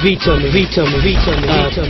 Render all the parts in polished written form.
Vita vita vita vita.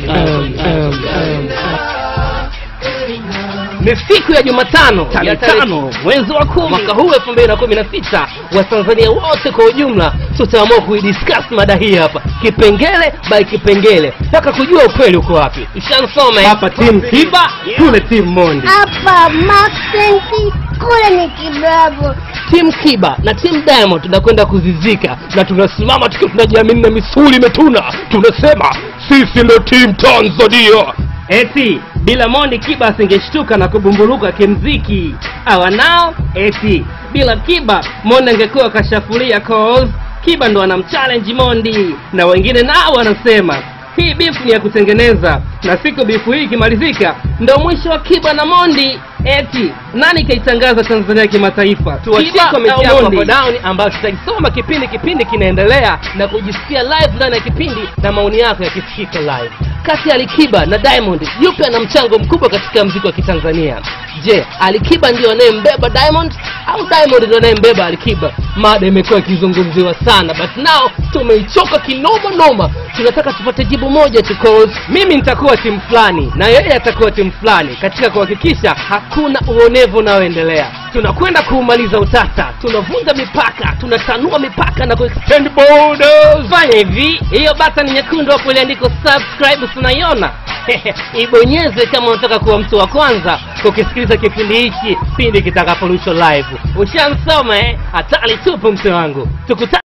Ni siku ya Jumatano tarehe 5 mwezi wa 10 mwaka huu 2016. Watanzania wote kwa ujumla tutaamua kuidiscuss mada hii hapa, kipengele by kipengele, mpaka kujua ukweli uko wapi. Ushansome hapa team Kiba, kule team Mondi. Hapa Maxenti, kule ni Kibravo. Team Kiba na Team Diamond tunakwenda kuzizika na tunasimama tukiwa tunajiamini na misuli imetuna. Tunasema sisi ndo team Tanzania. Eti bila Mondi Kiba asingeshtuka na kubumbuluka kimziki. Hawa nao eti bila Kiba Mondi angekuwa kashafulia, cause Kiba ndo anamchallenge Mondi. Na wengine nao wanasema hii beef ni ya kutengeneza, na siku beef hii ikimalizika ndo mwisho wa Kiba na Mondi. Eti nani kaitangaza Tanzania kimataifa? Tuachie comment yako hapo down, ambayo tutaisoma kipindi kinaendelea na kujisikia live ndani ya kipindi na maoni yako yakisikika live. Kati ya Alikiba na Diamond, yupi ana mchango mkubwa katika muziki wa Kitanzania? Je, Alikiba ndio anayembeba Diamond au Diamond ndio anayembeba Alikiba? Mada imekuwa ikizungumziwa sana, but now tumeichoka kinoma noma. Tunataka tupate jibu moja tu, cause mimi nitakuwa timu fulani na yeye atakuwa timu fulani katika kuhakikisha hakuna uonevu unaoendelea. Tunakwenda kuumaliza utata, tunavunja mipaka, tunatanua mipaka na kuextend borders. Fanya hivi, hiyo button nyekundu hapo iliandikwa subscribe, tunaiona? Ibonyeze kama unataka kuwa mtu wa kwanza kukisikiliza kipindi hichi pindi kitakaporushwa live. Ushansoma eh? Hatari tupu mse wangu. Tukutane.